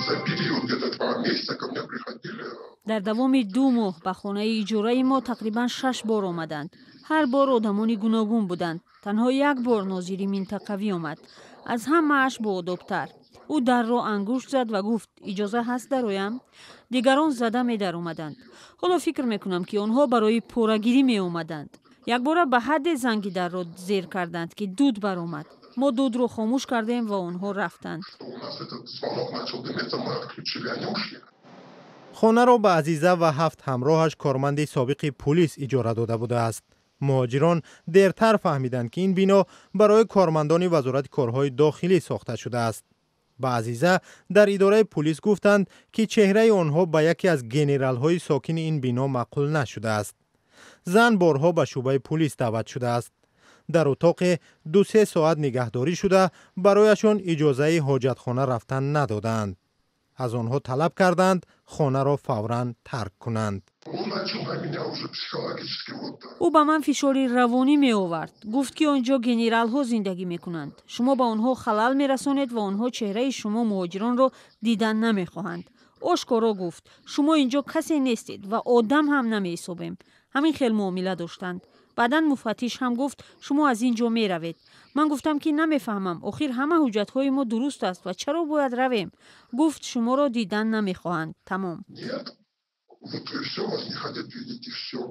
За период где-то 2 месяца ко мне приходили. Дар давоми 2 моҳ ба хонаи иҷораи мо тақрибан шаш бор омаданд. Ҳар бор одамони гуногун буданд. Танҳо як бор нозири минтақавӣ омад, аз ҳамааш боодобтар. Ӯ дарро ангушт зад ва гуфт: «Иҷоза ҳаст дароям?» Дигарон зада медаромаданд. Ҳоло фикр мекунам, ки онҳо барои порагирӣ меомаданд. Якбора ба ҳадде занги дарро зер карданд, ки дуд баромад. Мо дудро хомӯш кардем ва онҳо рафтанд. У нас этот звонок начал дымиться, мы отключили, они ушли. Хонаро ба Азиза ва ҳафт ҳамроҳаш корманди собиқи пулис иҷора дода будааст. Муҳоҷирон дертар фаҳмиданд, ки ин бино барои кормандони Вазорати корҳои дохилӣ сохта шудааст. Ба Азиза дар идораи пулис гуфтанд, ки чеҳраи онҳо ба яке аз генералҳои сокини ин бино маъқул нашудааст. Зан борҳо ба шӯъбаи пулис даъват шудааст. Дар утоқе 2-се соат нигаҳдорӣ шуда, барояшон иҷозаи ҳоҷатхона рафтан надоданд. Аз онҳо талаб карданд, хонаро фавран тарк кунанд. Он начал на меня уже психологически вот. Ӯ ба ман фишори равонӣ меовард. Гуфт, ки он ҷо генералҳо зиндагӣ мекунанд, шумо ба онҳо халал мерасонед ва онҳо чеҳраи шумо муҳоҷиронро дидан намехоҳанд. Ошкоро гуфт: «Шумо ин ҷо касе нестед ва одам ҳам намеҳисобем». Ҳамин хел муомила доштанд. Баъдан муфаттиш ҳам гуфт: «Шумо аз ин ҷо меравед». Ман гуфтам, ки намефаҳмам, охир ҳама ҳуҷҷатҳои мо дуруст аст ва чаро бояд равем? Гуфт: «Шуморо дидан намехоҳанд, тамом». Нет. Вот и все, вас не хотят видеть, и все.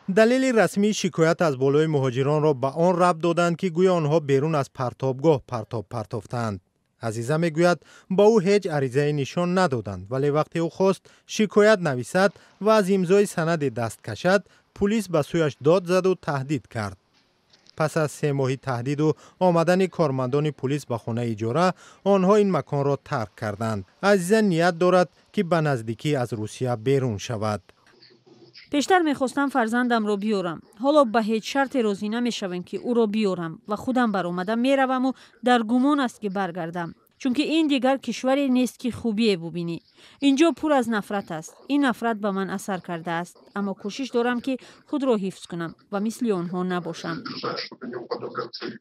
Далели расмии шикоят аз болои муҳоҷиронро ба он рабт доданд, ки гӯё онҳо берун аз партобгоҳ партоб партофтаанд. Азиза мегӯяд, ба ӯ ҳеҷ аризае нишон надоданд, вале вақте ӯ хост шикоят нависад ва аз имзои санаде даст кашад, пулис ба сӯяш дод заду таҳдид кард. Пас аз 3 моҳи таҳдиду омадани кормандони пулис ба хонаи иҷора, онҳо ин маконро тарк карданд. Азиза ният дорад, ки ба наздикӣ аз Русия берун шавад. Пештар мехостам фарзандамро биёрам. Ҳоло ба ҳеҷ шарте розӣ намешавем, ки ӯро биёрам ва худам баромада мераваму дар гумон аст, ки баргардам, чунки ин дигар кишваре нест, ки хубие бубинӣ. Инҷо пур аз нафрат аст. Ин нафрат ба ман асар кардааст, аммо кӯшиш дорам, ки худро ҳифз кунам ва мисли онҳо набошам. Держать, чтобы не уподобляться им.